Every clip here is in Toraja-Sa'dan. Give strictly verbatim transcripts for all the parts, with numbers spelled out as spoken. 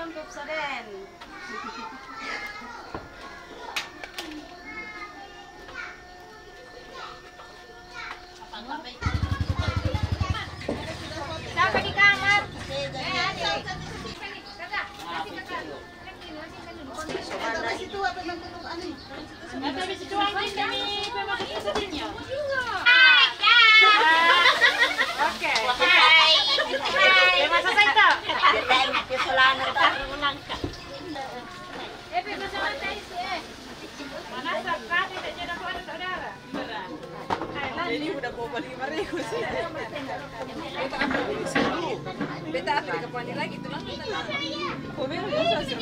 Siapa di kamar? Eh, Ade. Kakak, kasih kakak. Oke. Hai. Hai. Terima kasih, Tante. Eh, terima kasih, Tante. Mana saudara? Jadi udah bawa balik kemarin sih. Beta apa di kapan lagi tuh? Komen biasa sih.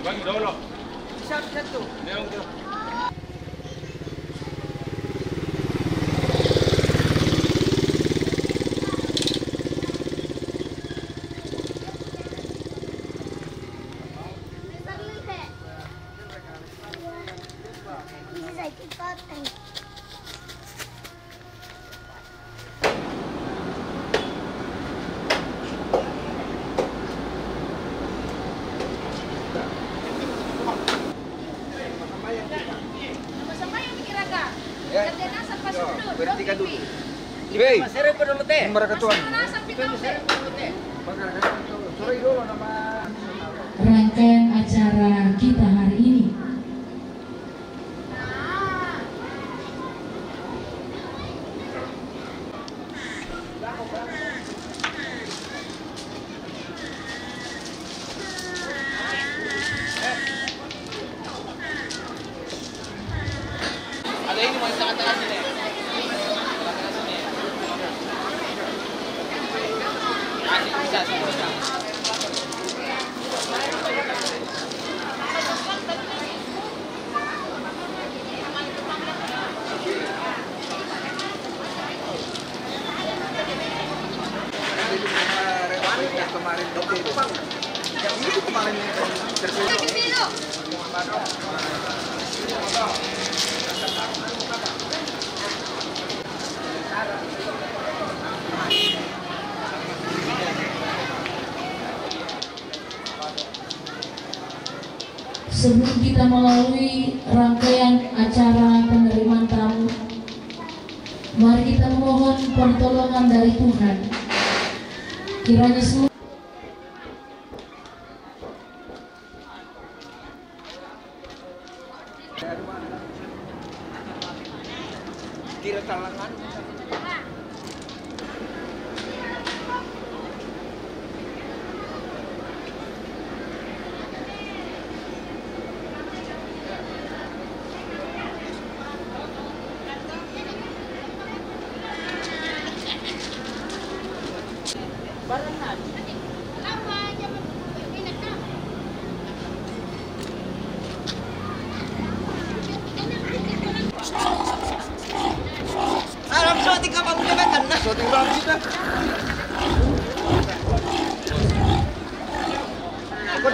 Bagi dulu. Siap, satu. Dia udah. Berhentikan dulu. Hei, mereka tuan. Rangkaian acara kita hari ini. Ada ini mau sangat tengah sini. Asik, bisa, bisa. Sebelum kita melalui rangkaian acara penerimaan tamu, mari kita memohon pertolongan dari Tuhan. Kiranya seluruh Kira talangan. Alam, syuting ka pa, bukan kan? Syuting ba kita?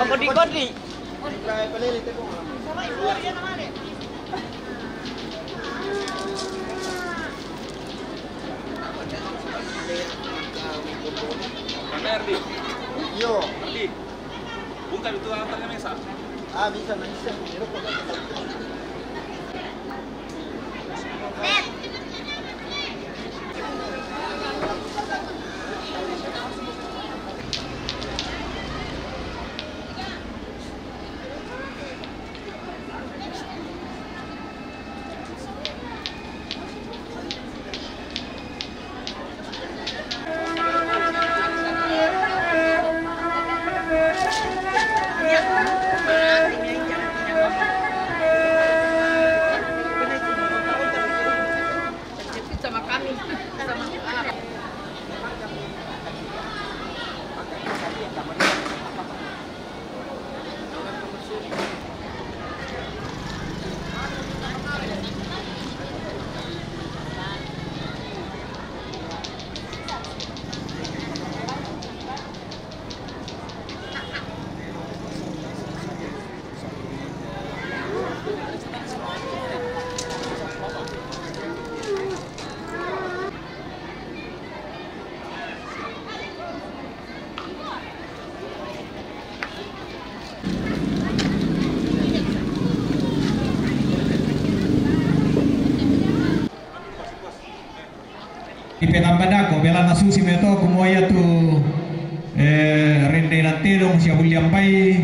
Kodi-kodi. Yo. Ardi, buka itu antarnya Mesa. Ah, bisa, bisa. Sama kami, sama Arab. Di Petamban dako, belanna susi meto, kumua iya tu, eh, rende nantedong sia bulliang bai,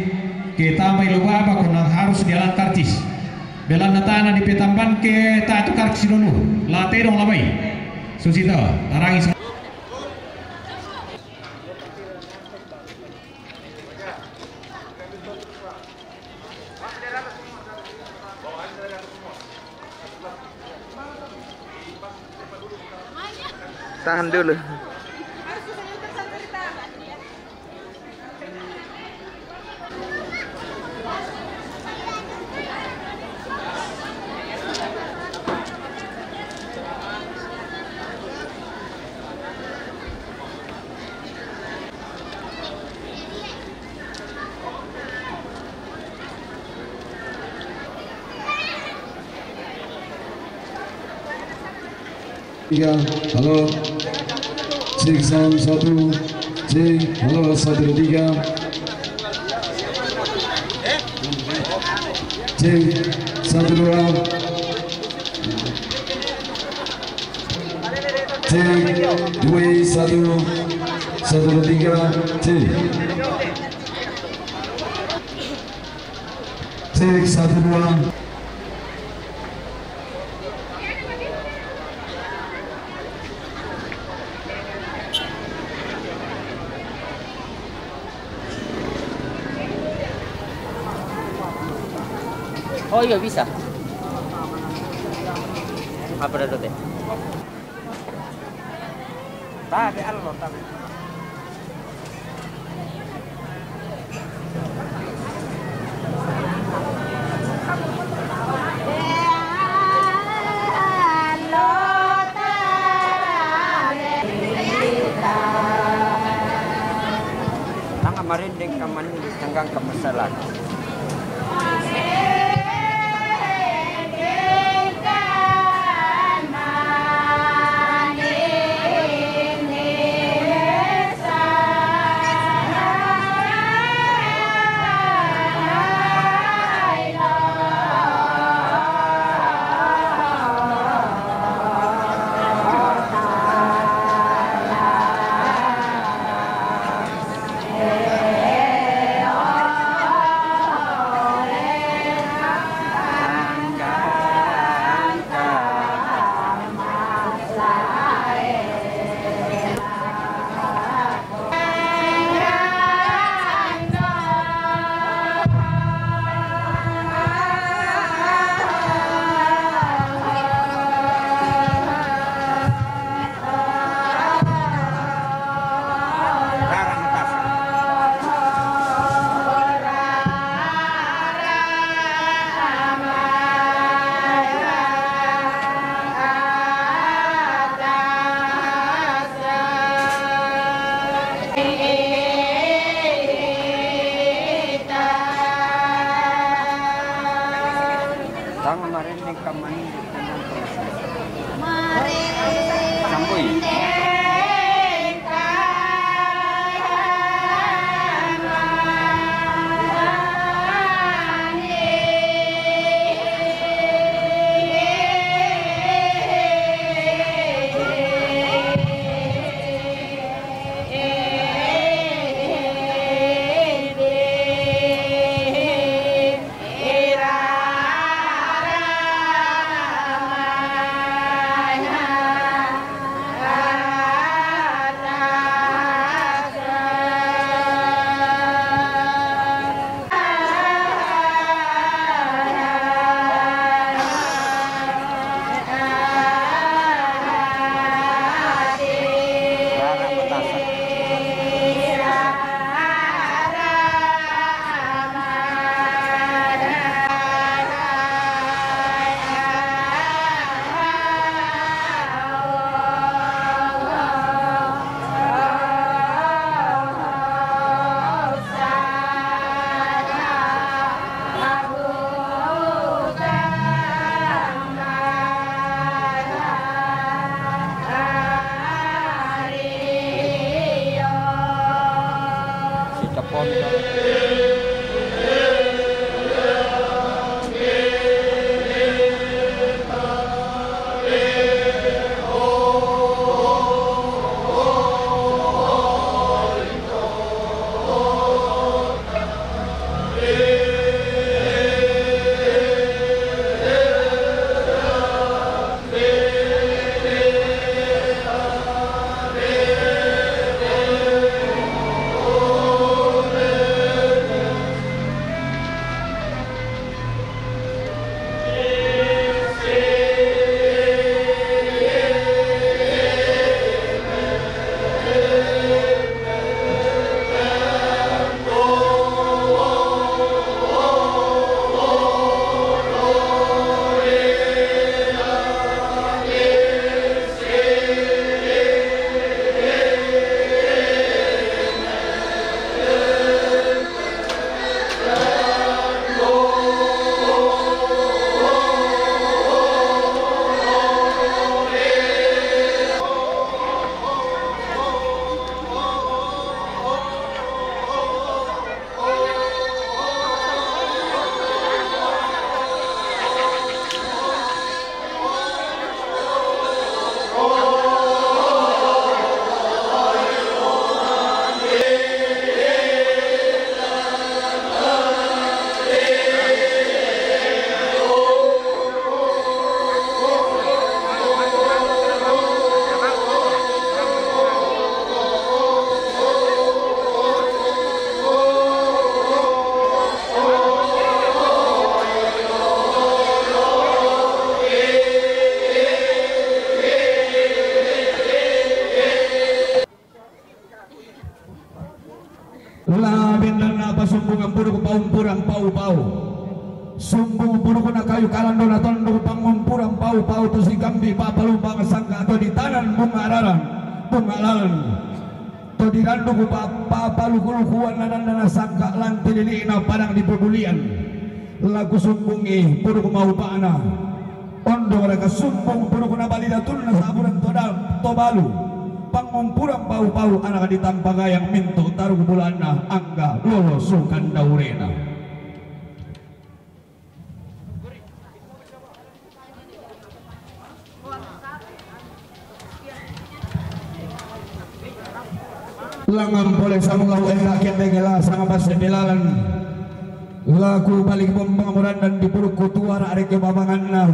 ke tambai lo baba, kona harus dialang karcis. Belanna tana di Petamban ke ta tu karcis donu, la tedong la bai. Susi to, tarangi sa- Tahan dulu. Tiga, halo. Cek, sound satu. Cek, halo, satu, dua, tiga. Cek, satu, dua. Cek, dua, satu, satu, dua, tiga, cek. Cek, satu, dua. Oh iya, bisa. Apa dah, Dote? Tabe allo, tabe. Tanga marendeng kamani, tanggang kamasalah. Tanga marendeng kamani. Sampui. Labindanna pasumbungan puduk paumpuran pau-pau. Sumbung puduk na kayu kalan do na tondok pangumpuran pau-pau tu sikambi papalumbang sangka to di tanan bunga raran, bunga lalan. To di randuk pa-, papaluku-lukuan na dandana sangka lan tilili'na padang di pebulian. Laku sumbungi puduk maupa'na. Ondong raka sumbung puduk na bali datunna saburan to da-, to balu. Pangumpuran pau-pau anak di tampagayang mintu taruk bulanna angga lolo sukan daurena. Langan pole samung lau enda kende ngela sama basse belalan. Laku balik bombang murandan di puduk kutuara areke babanganna.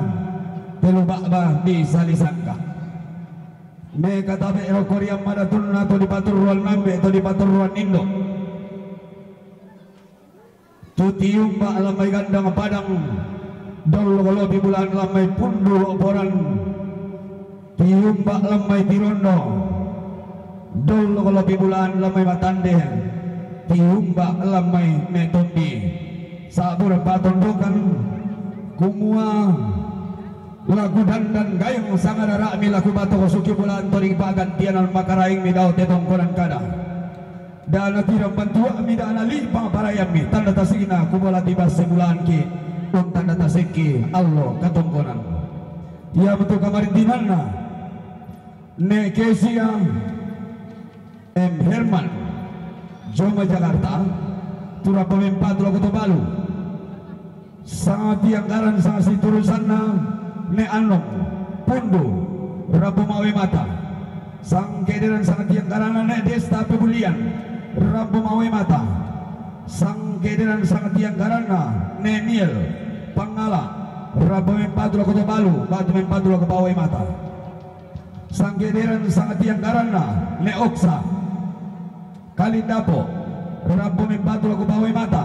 Telu ba'ba di sali sangka. Me katabe rokorian madatunna to di paturruan nambe to di paturruan indo. Tu tiumba lambai gandang padang, dollo lopi bulaan lambai pundu loporan. Tiumba lambai tirondo, dollo lopi bulaan lambai matande. Tiumba lambai metondi. Sabur patondokan, kumua laku dandan gayung sangadara mi laku batoko suki bulaan to di pagantianan makaraing mi dao tetongkonan kada. Dana tirang bantuakmi dana lipang parayanmi tanda tasikna kubola tiba sebulan ki. Tanda tasikki allo katongkonan. Ia bentuk kamarintinanna. Ne Kesia M Herman, Joma Jakarta, turapa mempatu lako to balu. Sanga tiang karan sanga siturusanna ne Anong, Pundu, Rabu Mawe Mata. Sangkederan sanga tiang karanna ne Desta Pebulian, Rabu Mawe Mata. Sangkederan sanga tiang karanna ne Niel, Pangala, Rabu mempatu lako to balu, batu mempatu lako Mawe Mata. Sangkederan sanga tiang karanna ne Oksa, Kalindapo, Rabu mempatu lako Mawe Mata.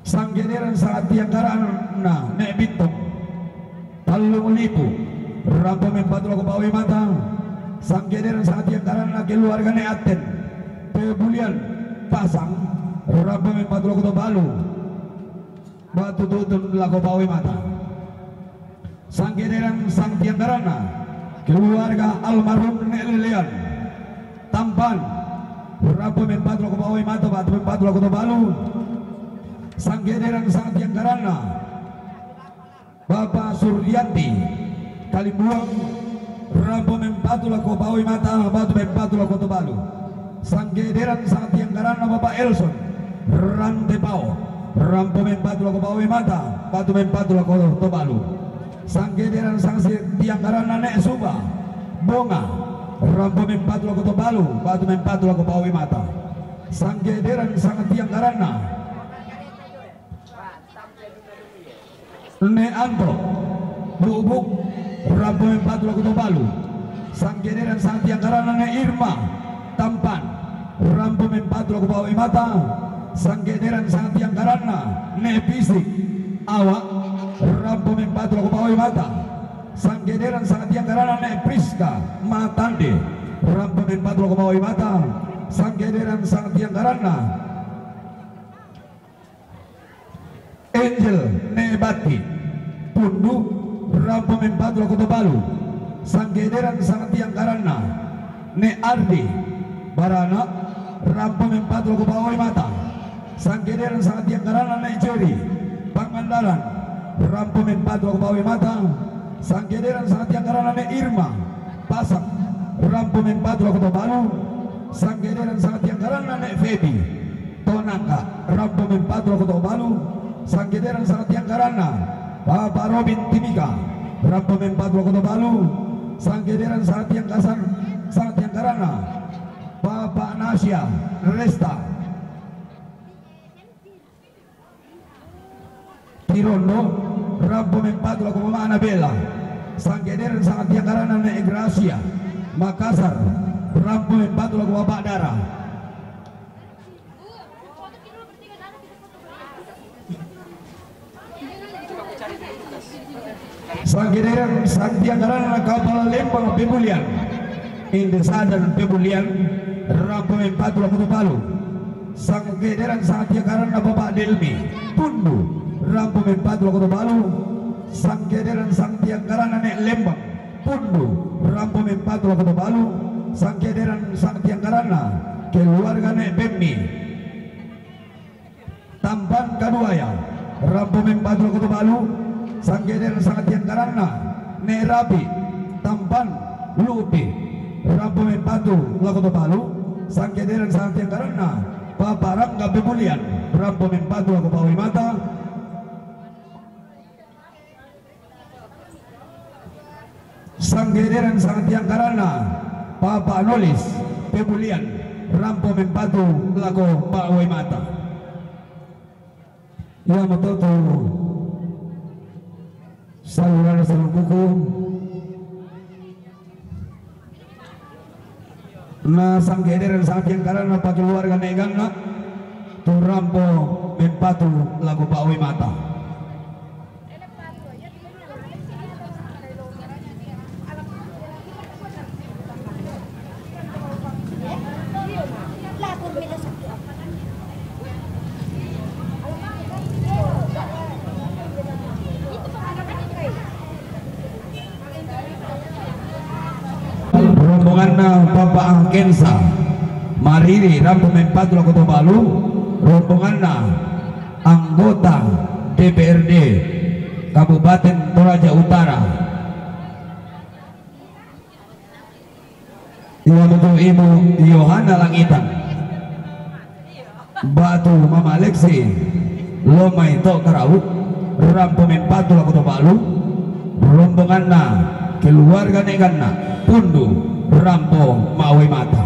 Sangkederan sanga tiang karanna ne Bintong, Tallung Lipu, Rabu mempatu lako Mawe Mata. Sangkederan sanga tiang karanna keluarga ne Atten, Pebulian, Pasang, Rabu mempatu lako to balu, batu tutun lako Mawe Mata. Sangkederan sanga tiang karanna keluarga almarhum ne Lelean, Tampan, Rabu mempatu lako Mawe Mata, batu mempatu lako to balu. Sangkederan sanga tiang karanna Bapak Suryanti, Kalimbuang, Rabu mempatu lako Mawe Mata, batu mempatu lako to balu. Sangkederan sanga tiang karanna Bapak Elson, Rantepao, Rabu mempatu lako Mawe Mata, batu mempatu lako to balu. Sangkederan sanga tiang karanna ne Suba, Bonga, Rabu mempatu lako to balu, batu mempatu lako Mawe Mata. Sangkederan sanga tiang karanna ne Anto, Bubuk, Rabu mempatu lako to balu. Sangkederan sanga tiang karanna ne Irma, Tampan, Rabu mempatu lako Mawe Mata. Sangkederan sanga tiang karanna ne Pisik, Awak, Rabu mempatu lako Mawe Mata. Sangkederan sanga tiang karanna ne Priska, Matande, Rabu mempatu lako Mawe Mata. Sangkederan sanga tiang karanna Angel ne Batti, Pundu, Rabu mempatu lako to balu. Sangkederan sanga tiang karanna ne Ardi, Barana, Rabu mempatu lako Mawe Mata. Sangkederan sanga tiang karanna ne Jeri, Pangandaran, Rabu mempatu lako Mawe Mata. Sangkederan sanga tiang karanna ne Irma, Pasang, Rabu mempatu lako to balu. Sangkederan sanga tiang karanna ne Feby, Tonangka, Rabu mempatu lako to balu. Sangkederan sanga tiang karanna Bapak Robin Timika, Rabu mempatu lako to balu. Sangkederan sanga tiang kasan, sanga tiang karanna Bapak Nasya Resta, Tirondo, Rabu mempatu lako Mama Anabela. Sangkederan sanga tiang karanna ne Gracia, Makassar, Rabu mempatu lako Bapak Dara. Sangkederan sanga tiang karanna Kapala Lembang Pebulian, Inde Sadan Pebulian, Rabu mempatu lako to balu. Sangkederan sangatiang karanna Bapak Delmi, pundu, rampo mempatu lako to balu. Sangkederan sangatiang karanna Nek Lembang, pundu, rampo mempatu lako to balu. Sangkederan sangatiang karanna keluarga Nek Pemmi, tampan kaduaya, rampo mempatu lako to balu. Sangkederan sangatiang karanna Nek Rapi, tampan Lupi, rampo mempatu lako to balu. Sangkederan sangatiang karanna Papa Rangga Pemulian, rampo mempatu lako Pak Wimata. Sangkederan sangatiang karanna Papa Nolis Pemulian, rampo mempatu lako Pak Wimata. Ia matoto saluhara salukuku. Na sangkederan sangatiang karanna pakeluarga Nek Ganna, tu rampo mempatu lako Pak Wimata. Rombonganna Bapak Angkensa Mariri, rampo mempatu lako to balu. Rombonganna anggota D P R D Kabupaten Toraja Utara, ia matu Ibu Yohana Langitan, batu Mama Lexi, lomai to karau, rampo mempatu lako to balu. Rombonganna keluarga Nek Ganna, pundu, rampo Pak Wimata.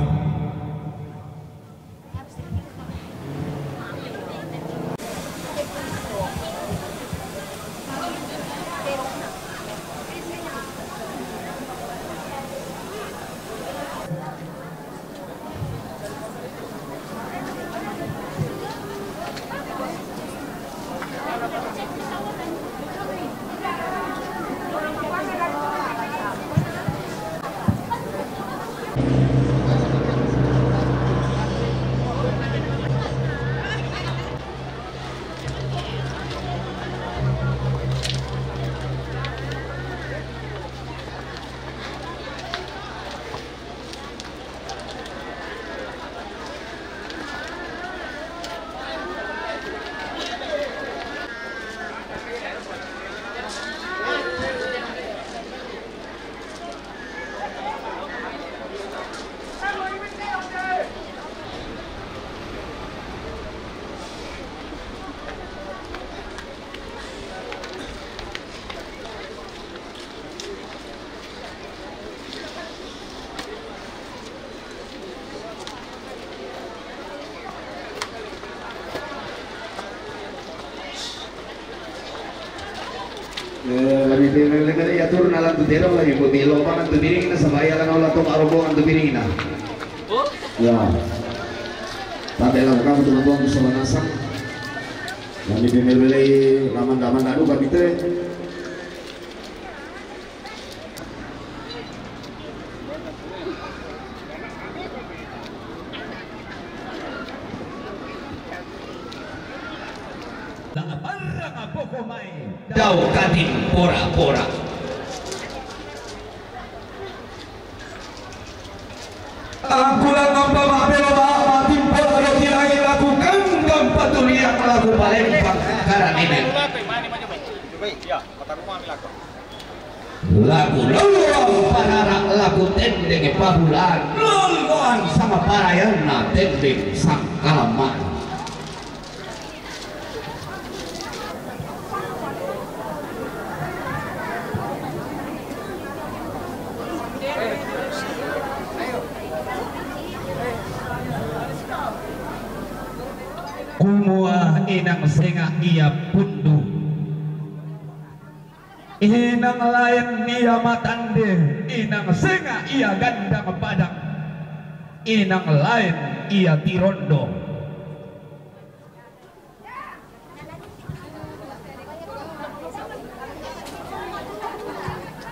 Eh, lebih pilih-pilih aja turun alam tu tero, lebih pilih lomba tu biringna, sampai alam olah tu karo bongan tu biringna. Ya. Tapi lakukan tu buang sama nasang. Lebih pilih-pilih laman-laman adu, Pak Peter. La barrang boko mai dau kating pora-pora. Angkulan nompa mabelo ba, matimpo roti langit laku kangkang patuliak laku palempang karanine. Laku loloang parara laku tendeng pabulaan, loloang sama parayanna tendeng sangkalaman. Kumua inang senga ia pundu. Inang lain ia matande, inang senga ia gandang padang, inang lain ia tirondo.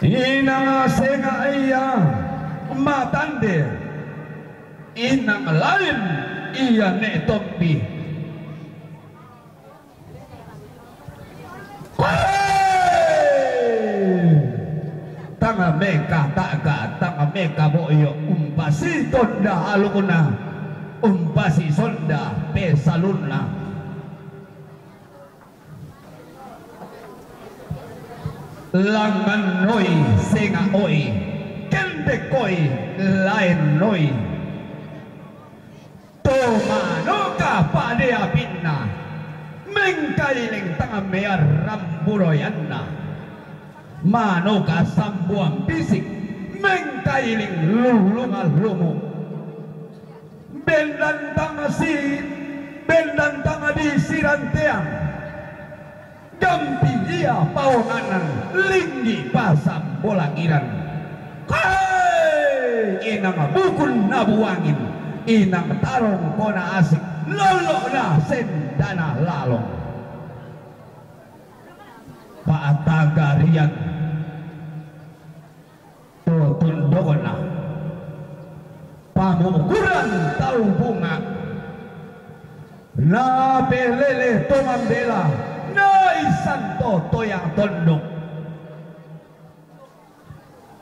Inang senga ia matande, inang lain Iya ne tombi. Tanga meka taga, tanga meka boyo, umpasi tonda alukuna, umpasi sonda pesaluna. Langan noi, senga oi, kendek oi, laen noi. To manoka pade apinna, mengkailing tanga mea ramburoyanna. Manoka sambuan bisik, mengkailing lulungan lumu. Bendan tanga si, bendan tanga di sirantean. Gampi ia paonganan, linggi pasang bolangiran. Kai inang bukun na buangin, inang tarong kona asik, lolo na sendana lalong. Patagarian to tondokna. Pamukuran tau bunga. Na pelele to mambela, na isan to toyang tondok.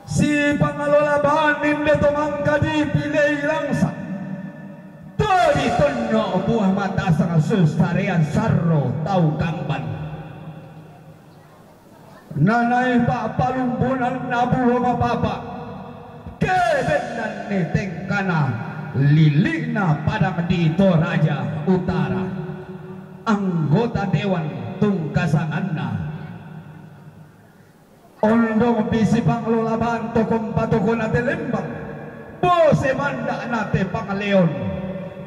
Si pangalola banin de to mangkadipilei langsa. To di tonno buah matasang susarean sarro tau kamban. Nanai pa'palumbunan na buho mapapa, kebendan ni tengkana lili'na padang di Toraja Utara. Anggota dewan tungkasanganna. Ondong pisi panglolaban tokon patokona te lembang. Bose manda'na te pangaleon.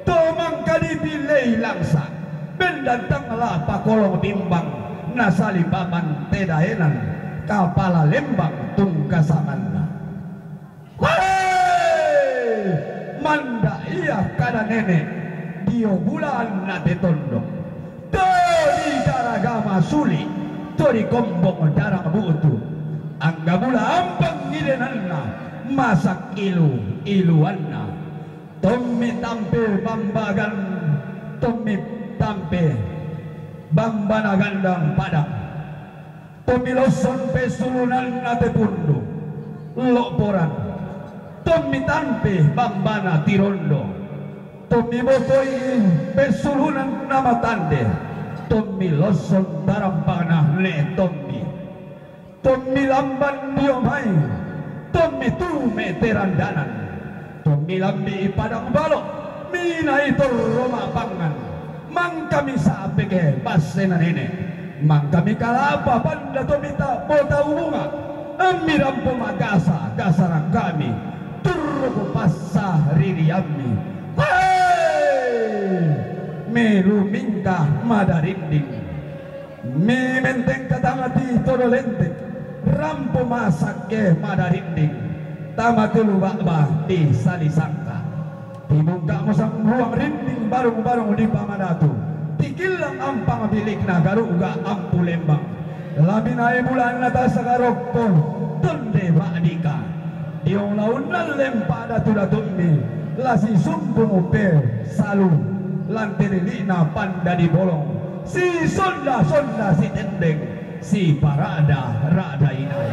To mangkadipilei langsa, bendan tangla pakolong bimbang, na salipaman te daenan, kapala lembang tungkasanganna. Wale! Manda ia kada nene, dio bulan na te tondok. To di daragama suli, to di kombong darang bu'tu. Angga mula ampang idenanna, masak ilu-iluanna. Tommi tampe bambagan, tommi tampe bambana gandang padang. Tommi losson pessulunanna te pundu, lo'poran. Tommi tampe bambana tirondo. Tommi botoi pessulunanna matande. Tommi losson tarampana ne tommi. Tommi lamban dio mai, tommi tume terandanan, tommi lambi padang balo, minai torro mapangan, mangkami sapeke bassena nene, mangkami kalapa panda tommi ta-, botau bunga, ammi rampo magasa, gasa rangkami, turruku passa ririammi. Hei! Melu mingka madarinding. Mi menteng katama ti todo lenteng, rampo masakke madarinding, tama telu ba'ba di sali sangka. Tibungka mo sambuang rinding barung-barung di pamadatu, tikillang ampang bilikna garu'ga ampu lembang. Labinai bulanna tasaka rokko, tonde ba'dika. Diong launna lempa datu-datummi, la sisumpung pe salu, lante lili'na panda di bolong, sisonda-sonda sitendeng, sipara'da-ra'da inai.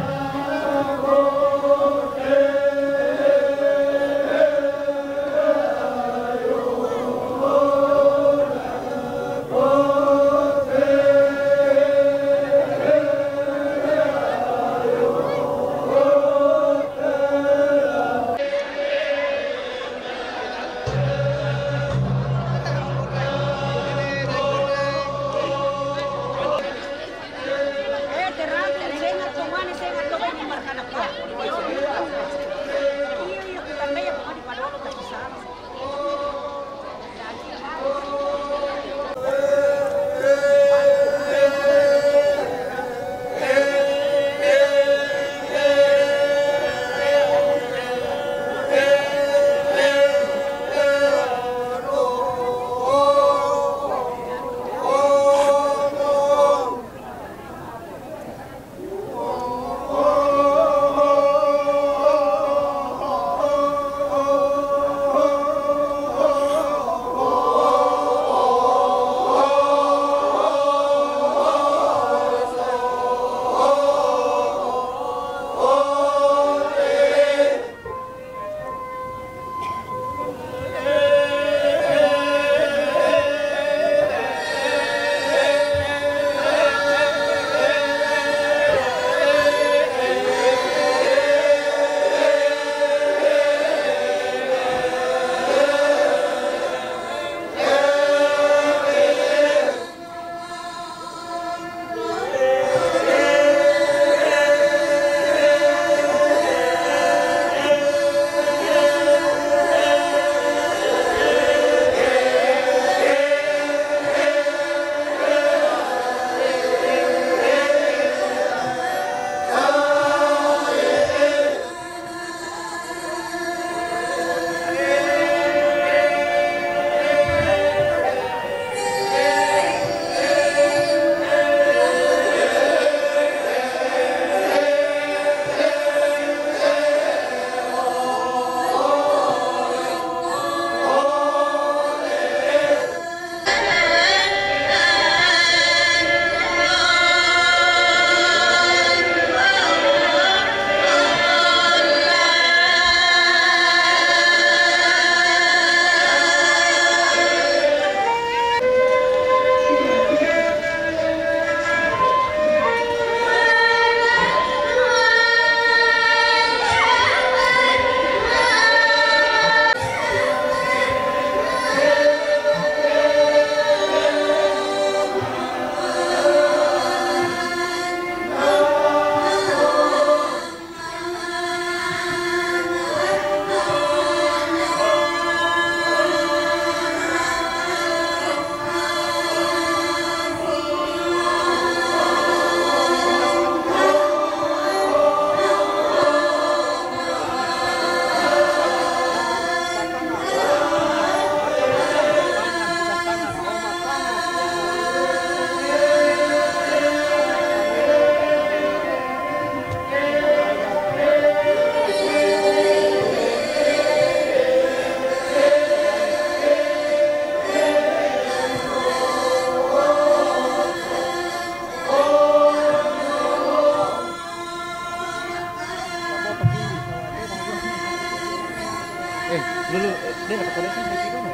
Dulu, eh, dia dapat koneksi dari mana?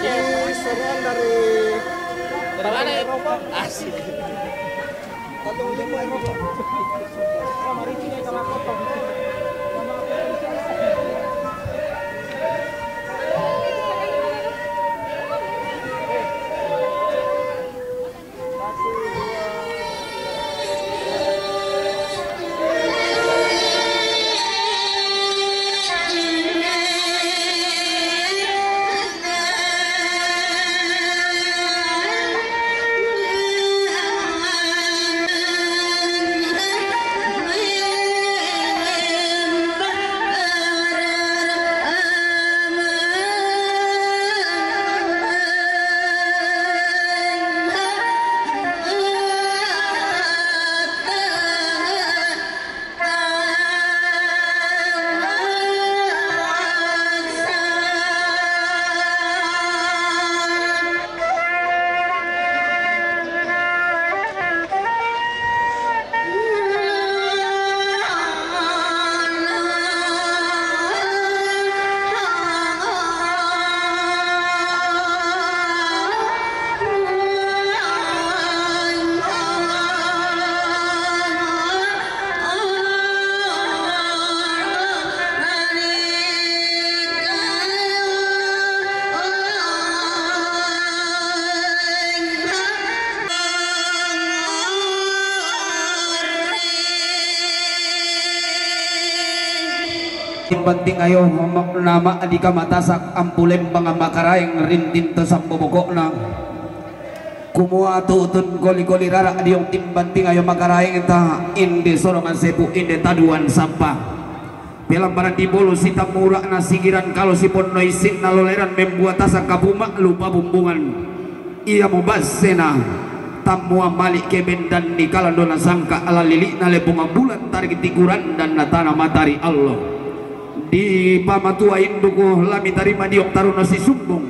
Ini serian dari, dari mana? Eropa. Asik. Tolong dia mau Eropa. Timbanting ayo nama di kamatasak ampu lembang makaraeng rintin to sambo bokokna. Kumua tutun koli-koli rara diong timbanting ayo makaraeng ta inde sorongan sepu inde taduan sapa. Pelambaran di bolu sitamurana sigiran kalo siponno isinna loleran membuat asa kapuma lupa bumbungan. Ia mubasena tammua mali kebendan ni kalandona sangka ala lili'na lepungan bulan tarik tikuran dan natana matari Allah. Di pamatua induku lami tarima diong taruno sisumbung.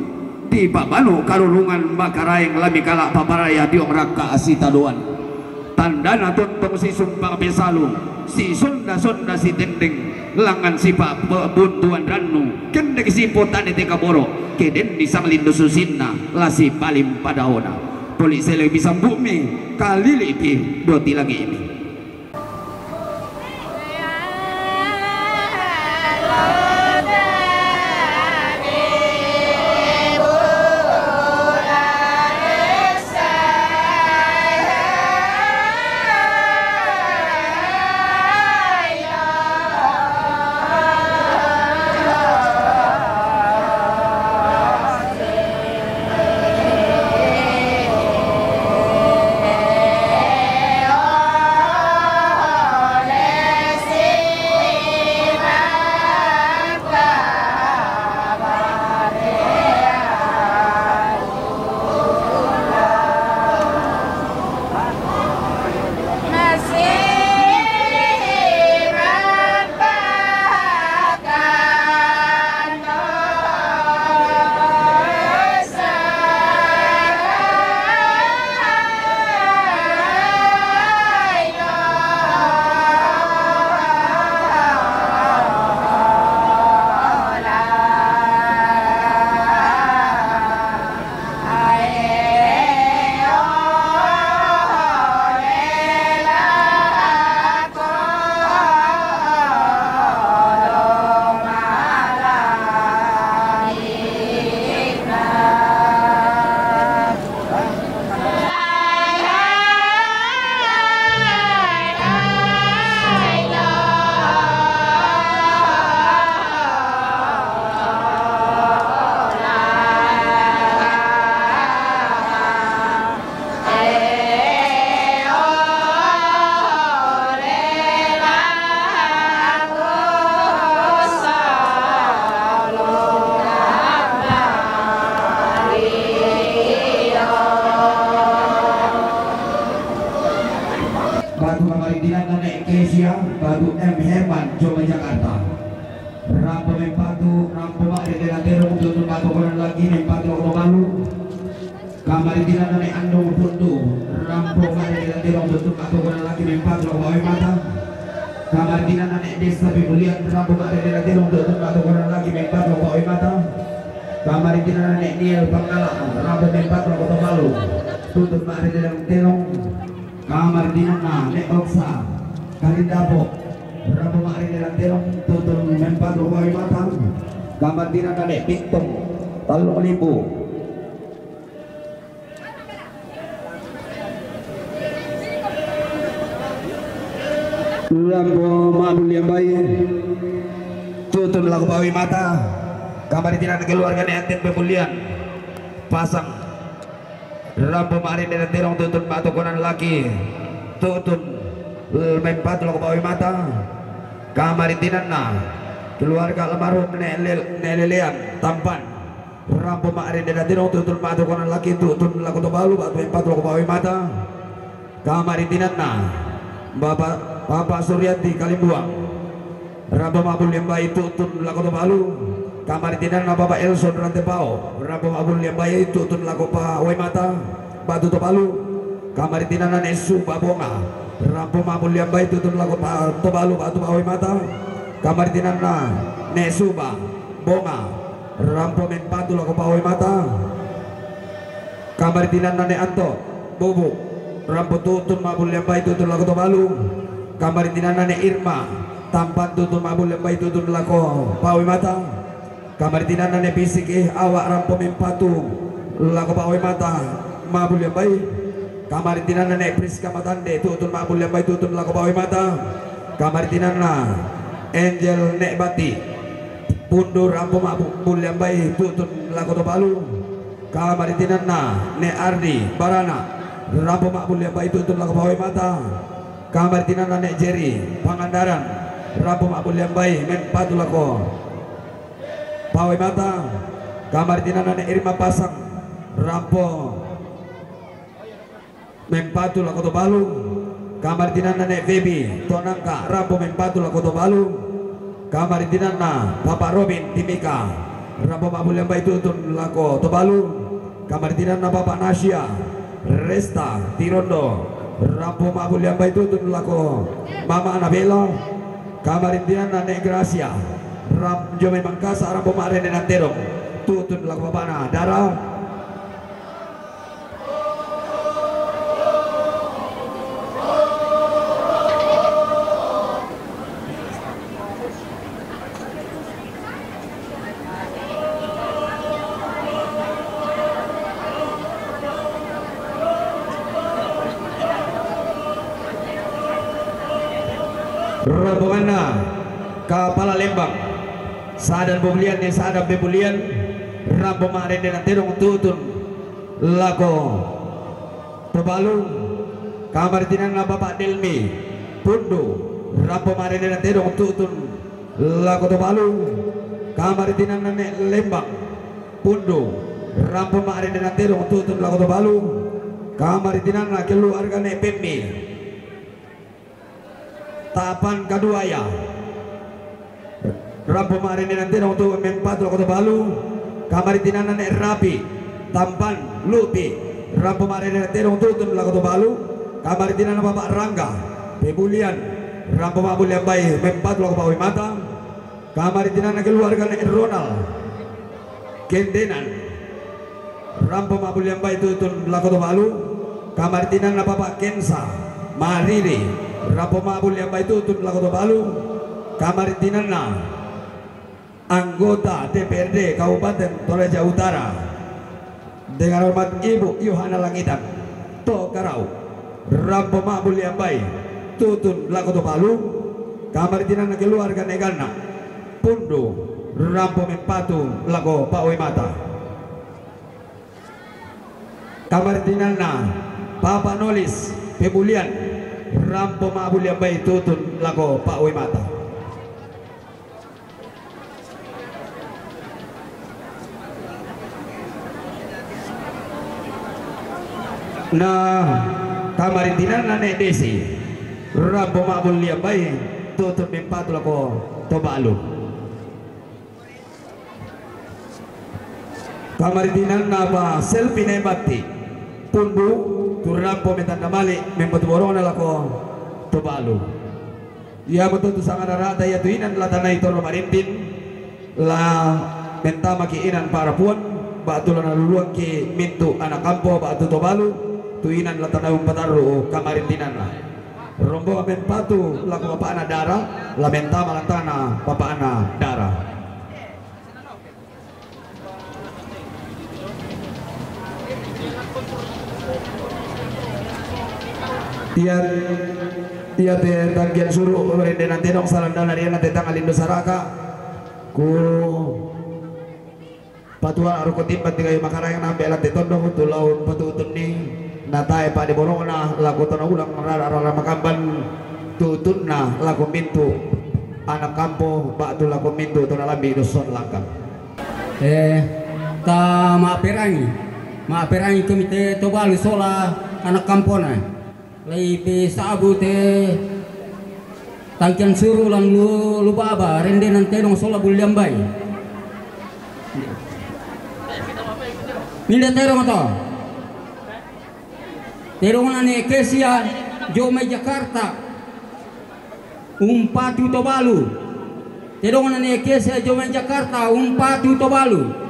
Di pabanu karurungan makaraeng lami kala paparaya diong rakka sitadoan. Tandana tontong si sumpang pesalu, si sonda-sonda si tendeng, langan si pa-, pe-, buntuan rannu, kendek si potane te kaboro, keden di sang lindu susinna, la si paling padaona. Poli seleng bisa bumi, kalili pi, doti langi ini. Batu Kamarindilan, Nenek Kesia, Batu M Herman, Jombang, Jakarta. Rampo mempatu, rampo mak dede latero, untuk batu koran lagi mempatu, Oto Malu. Kamaritinanna ne Andong Pundu, rampo ma'rende na Terong, tu'tun ma'toko laki mempatu lako pa'wai mata. Kamaritinanna ne Desa Pemulian, rampo ma'rende na Terong, tu'tun ma'toko laki mempatu lako pa'wai mata. Kamaritinanna ne Niel Pangala, rampo mempatu lako Tobalu, tu'tun ma'rende na Terong. Kamaritinanna ne Oksa Kalindapo, rampo ma'rende na Terong, tu'tun mempatu lako pa'wai mata. Kamaritinanna ne Pittong Tallung Limbu. Rampo ma'bulliang bai, tu'tun lako pa'wai mata. Kamaritinanna keluarga ne Anten Pemulian, Pasang, rampo ma'rende na Terong, tu'tun ma'toko laki, tu'tun mempatu lako pa'wai mata. Kamaritinanna keluarga almarhum ne Lel-, ne Lelean, Tampan, rampo ma'rende na Terong, tu'tun ma'toko laki, tu'tun lako Tobalu, ba'tu mempatu lako pa'wai mata. Kamaritinanna Bapak, Bapak Suryati Kalimbuang, rampo ma'bulliang bai, tu'tun lako Tobalu. Kamaritinanna Bapak Elson Rantepao, rampo ma'bulliang bai, tu'tun lako pa'wai mata, ba'tu Tobalu. Kamaritinanna ne Suba Bonga, rampo ma'bulliang bai, tu'tun lako pa-, Tobalu, ba'tu pa'wai mata. Kamaritinanna ne Suba Bonga, rampo mempatu lako pa'wai mata. Kamaritinanna ne Anto Bobo, rampo tu'tun ma'bulliang bai, tu'tun lako Tobalu. Kamaritinanna ne Irma Tampan, tu'tun ma'bulliang bai, tu'tun lako pa'wai mata. Kamaritinanna ne Pisiki Awa, rampo mempatu lako pa'wai mata, ma'bulliang bai. Kamaritinanna ne Priska Matande, tu'tun ma'bulliang bai, tu'tun lako pa'wai mata. Kamaritinanna Angel ne Bati Pundu, rampo ma'bulliang bai, tu'tun lako Tobalu. Kamaritinanna ne Ardi Barana, rampo ma'bulliang bai, tu'tun lako pa'wai mata. Kamaritinanna ne Jeri Pangandaran, rampo ma'bulliang bai, mempatu lako pa'wai mata. Kamaritinanna ne Irma Pasang, rampo mempatu lako Tobalu. Kamaritinanna ne Febi Tonangka, rampo mempatu lako Tobalu. Kamaritinanna Papa Robin Timika, rampo ma'bulliang bai, tu'tun lako Tobalu. Kamaritinanna Papa Nasya Resta Tirondo, rampo ma'bulliang bai, tu'tun lako Mama Anabela. Kamaritinanna ne Gracia, ram-, jomai Mangkasa, rampo ma'rende na Terong, tu'tun lako papana Dara. Rombonganna Kapala Lembang, Sadan Pemulian ne Sadan Pemulian, rampo ma'rende na Terong, tu'tun lako Tobalu. Kamaritinanna Bapak Delmi Pundu, rampo ma'rende na Terong, tu'tun lako Tobalu. Kamaritinanna ne Lembang Pundu, rampo ma'rende na Terong, tu'tun lako Tobalu. Kamaritinanna keluarga ne Pemmi Tapan Kaduaya, rampo ma'rende na Terong, tu'tun mempatu lako Tobalu. Kamaritinanna ne Rapi Tampan Lupi, rampo ma'rende na Terong, tu'tun lako Tobalu. Kamaritinanna Bapak Rangga Pemulian, rampo ma'bulliang bai, mempatu lako pa'wai mata. Kamaritinanna keluarga ne Ronald Kendenan, rampo ma'bulliang bai, tu'tun lako Tobalu. Kamaritinanna Bapak Kensa Mariri, rampo ma'bulliang bai, tu'tun lako Tobalu. Kamaritinanna anggota D P R D Kabupaten Toraja Utara, dengan hormat Ibu Yohana Langitan, To Karau, rampo ma'bulliang bai, tu'tun lako Tobalu. Kamaritinanna keluarga ne Ganna Pundu, rampo mempatu lako pa'wai mata. Kamaritinanna Papa Nolis Pemulian, rampo ma'bulliang bai, tu'tun lako pa'wai mata. Na kamaritinanna ne Desi, rampo ma'bulliang bai, tu'tun mempatu lako Tobalu. Kamaritinanna Pa Selvi ne Batti, Pundu, tu rampo me tanda male, mempatu borona lako Tobalu. Iamoto tu sanga rarata ia tu inan la tanai torro marintin, la mentamaki inan parapuan, ba'tu la naluluangki mintu ana kampo ba'tu Tobalu, tu inan la tanai umpatarru kamarintinanna. Rombongan mempatu lako bapana dara, la mentama lantana bapana dara. Ia, ia te tangkian suru rendenan tedong salandana riana te tanga lindo saraka. Ku patua roko timban tiga makaraeng nambe la te tondo tu laun patutunni. Natae pade borona lako tona ulang rara rara makamban tutunna lako mintu anak kampo ba'tu lako mintu tona lambi dosson langkang. Eh, ta ma'perangi. Ma'perangi kami te Tobalu sola anak kampona. Lai pe sabu te tangkian suru lan lu, lu baba rendenan tedong sola bullian bai. Minda tedong to. Tedongna ne Kesia jo mai Jakarta. Umpatu Tobalu. Tedongna ne Kesia jo mai Jakarta, umpatu Tobalu.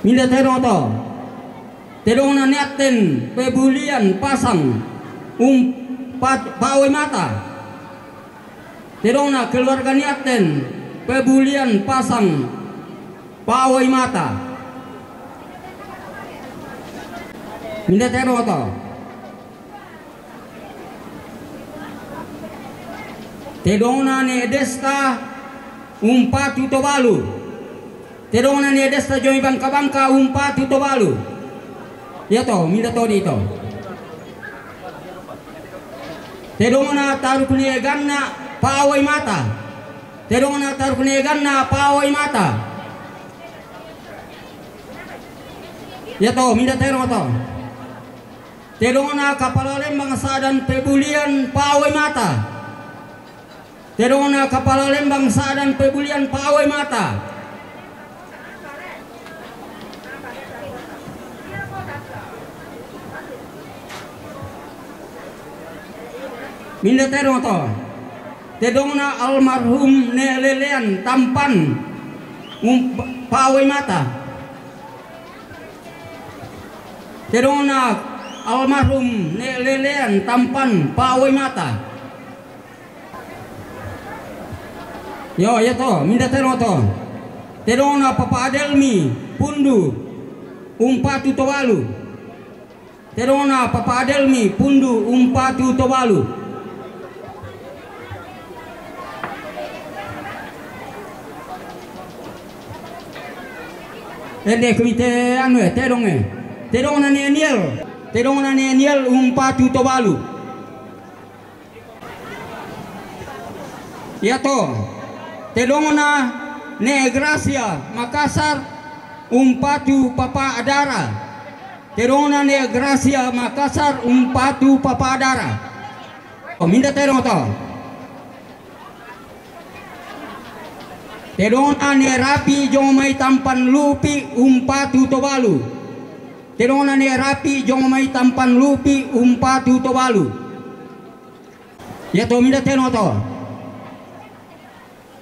Minda tedong to. Tedongna ne Atten Pebulian Pasang, umpat pawai mata. Tedongna keluarga ne Atten Pebulian Pasang, pawai mata. Minda tedong to. Tedongna ne Desta, umpatu Tobalu. Tedongna ne Desta jo mai Bangka-Bangka, umpatu Tobalu. Ia to, minda to di to. Tedongna taruk ne Ganna, pawai mata. Tedongna taruk ne Ganna, pawai mata. Ia to, minda tedong to. Tedongna kapala lembang sa'dan Pebulian, pawai mata. Tedongna kapala lembang sa'dan Pebulian, pawai mata. Minda tedong to. Tedongna almarhum ne Lelean Tampan, um, pawai mata. Tedongna almarhum ne Lelean Tampan, pawai mata. Yo, ia to, minda tedong to. Tedongna Papa Adelmi Pundu, umpatu Tobalu. Tedongna Papa Adelmi Pundu, umpatu Tobalu. Ende kumite anu e, tedong e. Tedongna ne Niel. Tedongna ne Niel, umpatu Tobalu. Ia to. Tedongna ne Gracia Makassar, umpatu Papa Adara. Tedongna ne Gracia Makassar, umpatu Papa Adara. O, minda tedong to. Tedongna ne Rapi jo mai Tampan Lupi, umpatu Tobalu. Tedongna ne Rapi jo mai Tampan Lupi, umpatu Tobalu. Ia to, minda tedong to.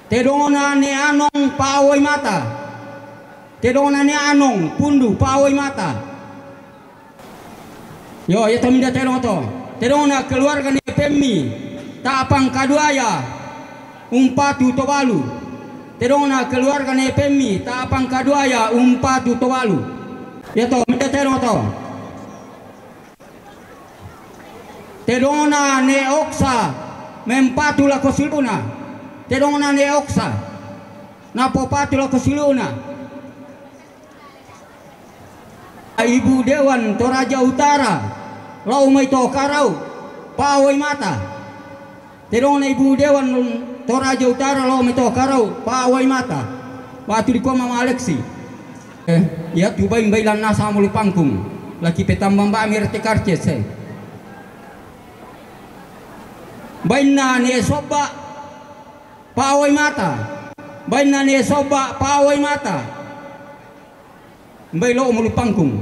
Tedongna ne Anong, pawai mata. Tedongna ne Anong Pundu, pawai mata. Yo, ia to, minda tedong to. Tedongna keluarga ne Pemmi, Ta'pang Kaduaya, umpatu Tobalu. Tedongna keluarga ne Pemmi, Ta'pang Kaduaya, umpatu Tobalu. Ia to, minda tedong to. Tedongna ne Oksa, mempatu lako silu'na. Tedongna ne Oksa, napopatu lako silu'na. Ibu Dewan Toraja Utara, lao mai Tokarau, pawai mata. Tedongna Ibu Dewan Toraja Utara, lao mai Tokarau, pawai mata. Ba'tu dikua Mama Aleksi. Eh, ia tu bain bailan nasa mulu pangkung. Laki petambang ba'mi rete karces, eh. Bainna ne Sobba, pawai mata. Bainna ne Sobba, pawai mata. Mbai lo' mulu pangkung.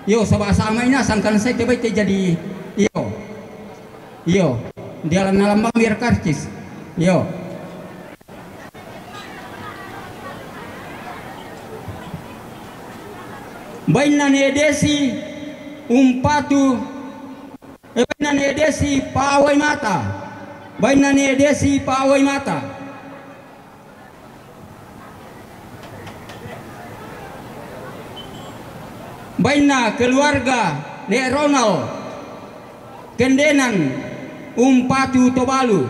Iyo, saba' sama ina sangkan sai te bai te jadi. Iyo. Iyo. Dialan na lambang biar karcis. Iyo. Bainna ne Desi umpatu, eh, bainna ne Desi pawai mata. Bainna ne Desi pawai mata. Bainna keluarga ne Ronald Kendenan umpatu Tobalu.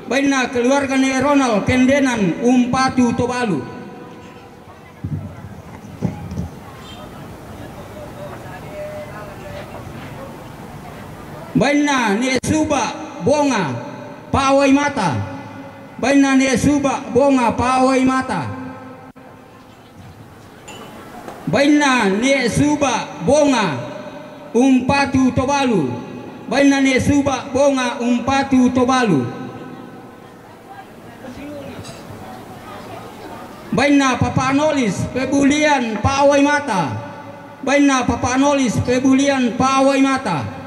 Bainna keluarga ne Ronald Kendenan umpatu Tobalu. Bainna ne Suba Bonga pawai mata. Bainna ne Suba Bonga pawai mata. Bainna ne Suba Bonga umpatu Tobalu. Bainna ne Suba Bonga umpatu Tobalu. Bainna Papa Nolis pebulian pawai mata. Bainna Papa Nolis pebulian pawai mata.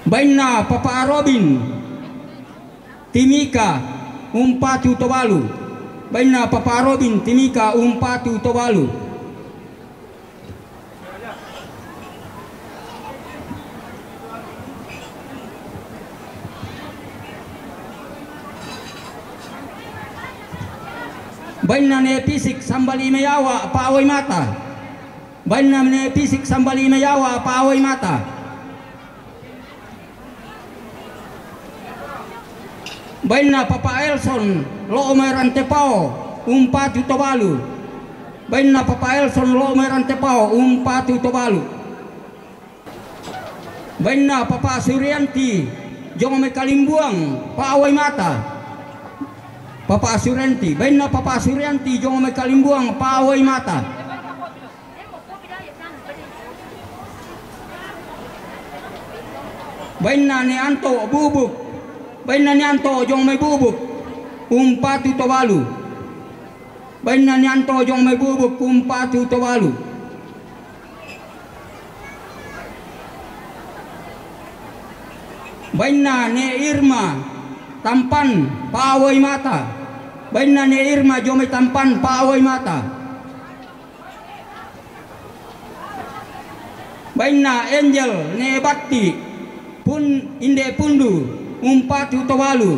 Bainna Papa Robin Timika umpatu Tobalu. Bainna Papa Robin Timika umpatu Tobalu. Bainna ne Pisik Sambali Meyawa pawai mata. Bainna ne Pisik Sambali Meyawa pawai mata. Bainna Papa Elson lo' mai Rantepao umpatu Tobalu. Bainna Papa Elson lo' mai Rantepao umpatu Tobalu. Bainna Papa Surianti jong mai Kalimbuang pawai mata. Papa Surianti, bainna Papa Surianti jong mai Kalimbuang pawai mata. Bainna ne Anto Bubuk. Bainna ne Anto jong mai Bubuk umpatu Tobalu. Bainna ne Anto jong mai Bubuk umpatu Tobalu. Bainna ne Irma Tampan pawai mata. Bainna ne Irma jong mai Tampan pawai mata. Bainna Angel ne Batti pun inde Pundu umpatu Tobalu.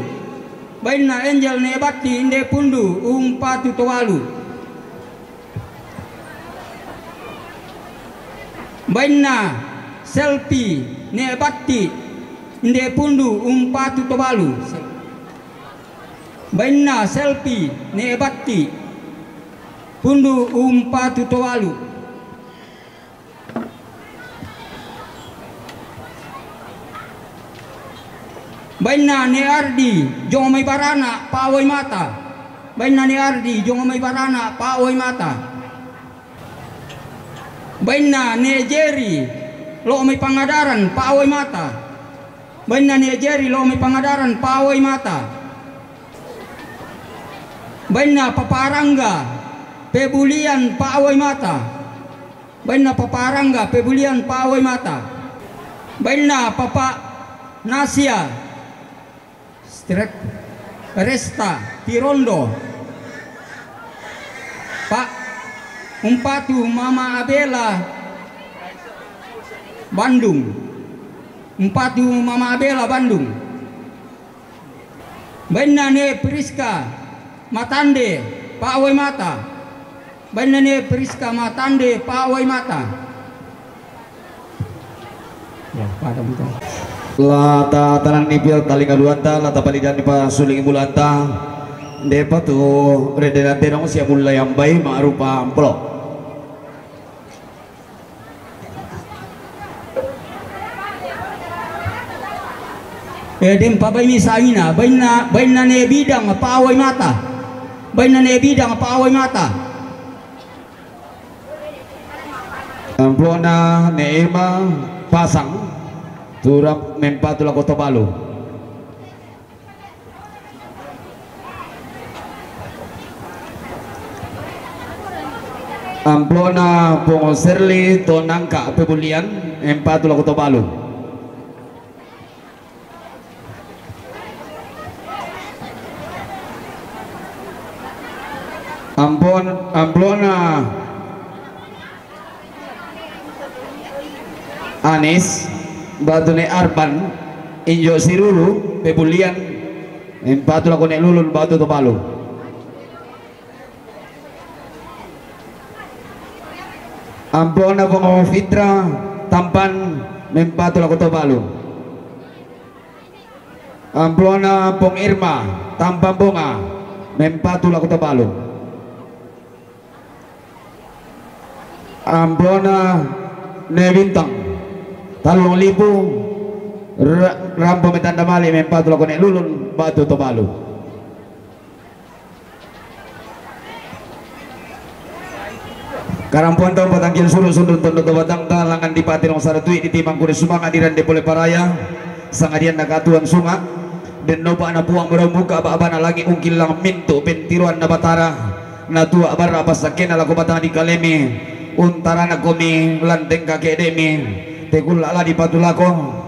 Bainna Angel ne Batti inde Pundu umpatu Tobalu. Bainna Selpi ne Batti inde Pundu umpatu Tobalu. Bainna Selpi ne Batti Pundu umpatu Tobalu. Bainna ne Ardi jong mai Barana pawai mata. Bainna ne Ardi jong mai Barana pawai mata. Bainna ne Jeri lo' mai Pangadaran pawai mata. Bainna ne Jeri lo' mai Pangadaran pawai mata. Bainna Papa Rangga pebulian pawai mata. Bainna Papa Rangga pebulian pawai mata. Bainna Papa Nasia Stret Resta Tirondo. Pak umpatu Mama Abela Bandung. Umpatu Mama Abela Bandung. Bainna ne Priska Matande pawai mata. Bainna ne Priska Matande pawai mata. Ya, pada bukan. La ta tananni pia talinga duanta, la ta palidanni pa suling bulanta. Depa tu rede na tenong sia mulla yang bai ma'rupa amplop. Eh, dempa bai mi sangina, bainna, bainna ne Bidang pawai mata. Bainna ne Bidang pawai mata. Amplopna ne Ema Pasang, turap mempatu lako Tobalu. Amplona Pongo Serli to Nangka Pebulian, empatu lako to balu. Ampon, amplona Anis batu ne Arban, injo Sirulu Pebulian, empatu lako ne Lulun, batu to balu. Amplona Pongo Fitra Tampan, mempatu lako to balu. Amplona Pong Irma Tampan Bonga, mempatu lako to balu. Amplona ne Bintang Tallung Lipu, ra-, rampo metanda mali, mempatu lako ne Lulun, batu to balu. Karampoang tau patangkian suro sundun tondo to batangta, langan dipati rong saratui ditimang kure sumanga dirande pole paraya, sangadian nakatuan sunga, den nopa napuang berau muka ba'bana langi ungkillang mintu pentiroan na Batara, natua barra passakkena lako batang di kalemi, untarana komi lanteng kakedemi, tekulla la dipatu lako.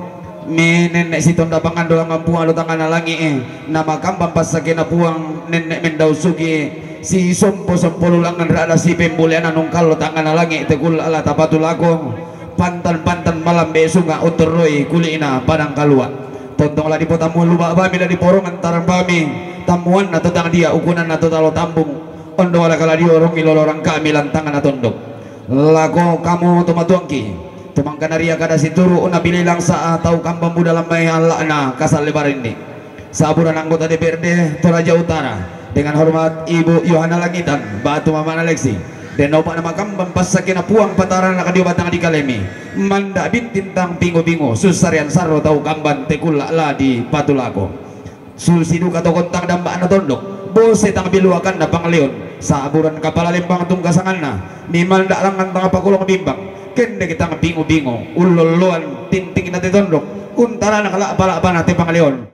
Mi nenne sitonda pangandolangang Puang ri tangngana langi'i, namakambang passakkena Puang nenne mendau sugi'i, sisompo-sompo lulangngang ra'da sipembuleana nungkallo tangngana langi', tekulla la tapatu lako, pantan-pantan malambe sunga' utorroi kuli'na padang kalua'. Tontong la dipotammuang luba'bami, la diporongang tarambami, tammuanna to tangdia, ukunanna to talo tambung, ondong la kala diorongi lolo rangka'mi lantangana tondok. Lako kamu tomatuangki, tumangkanaria kada situru' nabilelang sa'a tau kambang buda lambai alla'na kasallebaranni. Saburana anggota D P R D Toraja Utara, dengan hormat Ibu Yohana Langitan, batu mamana Lexi, den nopa namakambang passakkena Puang patarana kadio batang di kalemi, manda binting tang bingo-bingo, sussarian sarro tau kambang tekulla la dipatu lako. Susi duka tokontang damba'na tondok, bose tang biluakanna pangleon, saburan kapala lembang tungka sanganna, mimanda langngan tang pakolong bimbang, kendeki tang bingo-bingo, ullolloan tintingna te tondok, untarana kala'pa-la'pana te pangleon.